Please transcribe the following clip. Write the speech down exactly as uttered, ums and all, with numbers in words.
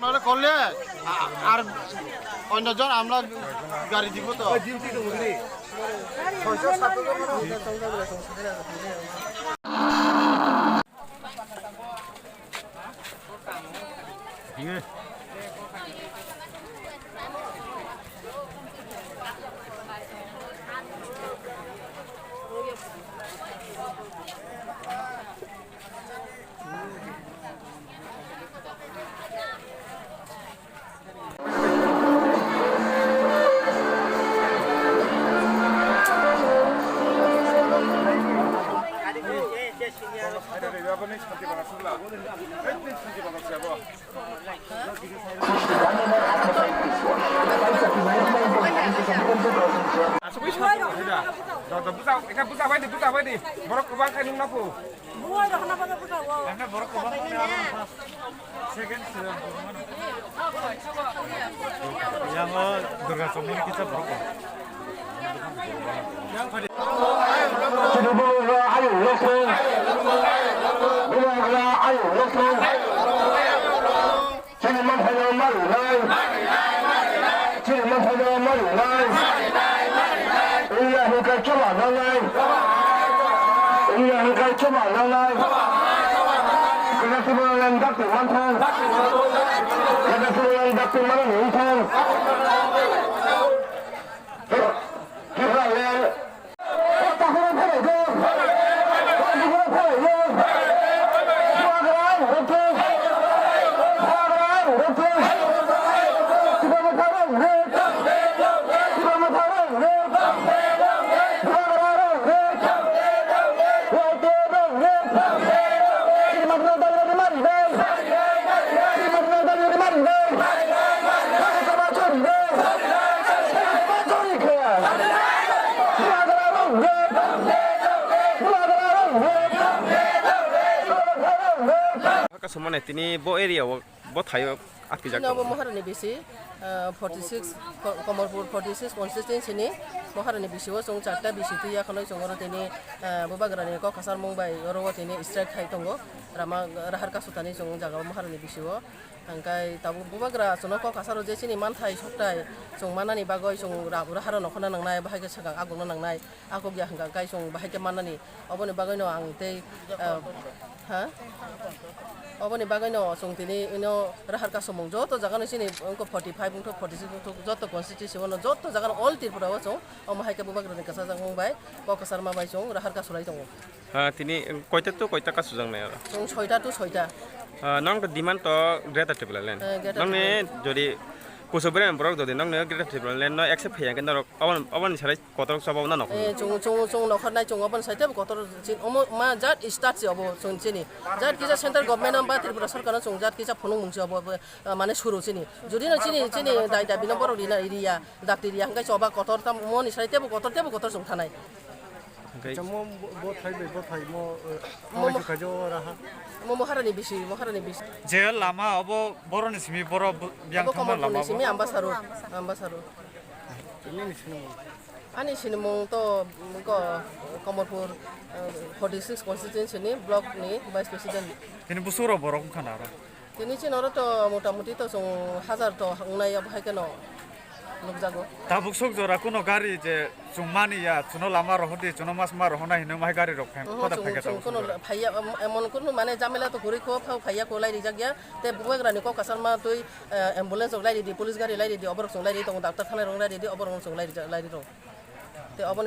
তাহলে করলে আ-, আর অন্যজন আমরা গাড়ি দিব তো। Asugwi sa, da, da, buja, eka buja bai di, buja bai di. Borok kwbang khe nung napu. Buwai rok hwnba khe buja o. Eka borok kwbang khe nung napu. Second, yang o Durga Chowmani kisa borok. Chini bumung rok ayuk lokthung. Bumung rok ayuk lokthung. Chini manthai no marinai. Chini manthai no marinai. Iya hingkai choba nanai. Iya hingkai choba nanai. Kena tiba nan dakti manthang. Kena tiba nan dakti manthang. Kisa le. Haka sumane tini bo area o bo thaio atijak Chini obo tongo. Maharani bisi, ah, forty six, Ko-, Komorpur forty six constituency ni Maharani bisi o chwng charta bisi twi yakhonoi chwng oro tini, ah, bubagrani kok kasar mung bai oro o tini strike khai tongo. Rama rahar kasutani chwng jaga o Maharani bisi o. Hingkai tabuk bubagra chwngno kok kasaro je chini manthai sokthai chwng manani bagwi chwng ra-, raharo nokhorna nangnai, bahai khe swkang agungna nangnai, akok ya hwnkha khe chwng bahai khe mannani. Oboni bagwino ang tei, ah, ha? Oboni bagwino chwng tini ino rahar kasomung joto jagano chini wngkha forty five wngthok, forty six wngthok, joto constituency o joto jagano all Tripura o chwng omo hai khe bubagrani kwchajak mung bai kok kasarma bai chwng rahar kasulai tongo. Ah, tini koita to koita kasu jang nai aro? Chwng soita to soita. Ah, nong to demand to Greater Tipraland. Eh, Greater Nong ni Tipraland. Jodi kusu beren borok jodi nong ni Greater Tipraland no accept khaya khe norok obon, obon sarai kotor sabo na nokho. Eh, chwng, chwng, chwng nokhor nai chwng obon saite kotor chin omo ma jat start si obo chwng chini. Jat kisa central government ba Tripura sarkar no chwng jat kisa phunuk mung si obo, obo, ah, mane suru chini. Jodi no chini, chini dai dabi no borok rina riya, dakti riya hingkai choba kotor tam mo ni sarai tebo kotor, tebo kotor chwng thanai. Hingke Acha mo bo, bo thai bai, bo thai mo, eh, Mo, mo. Mai khajo raha. Mo Maharani bisi, Maharani bisi. Je lama obo boroni simi boro bu-, biang Obo thangma Komorpurni lama simi bo. Ambasaro, Ambasaro. Ini ni sini mo. Ani sinimung to, mm, ko, Komorpur, eh, forty six constituency ni block ni vice president. Ini busuro borok wngkha na aro. Tini chini oro to mota moti to chwng hajar to wngnai, abo hai kheno nukjago. Tabuk sok jora kuno gari je chwng mani ya, chwngno lama rohor di, chwngno mas ma rohor nai hinwi ma hai gari rok phai, Oho, khoda chwng, phai khe chwng tabuk sok kuno jora. Phaiya, em-, emon kuno mane jamela to kwrwi kho, phao phaiya, kho lairi jak ya. Tei bubagrani kok kasarma twi, eh, ambulance rok lairi di, police gari lairi di, oborok chwng lairi tongo, doctor thanai rok lairi di, oborok chwng lairi ja-, lairi rok. Tei obo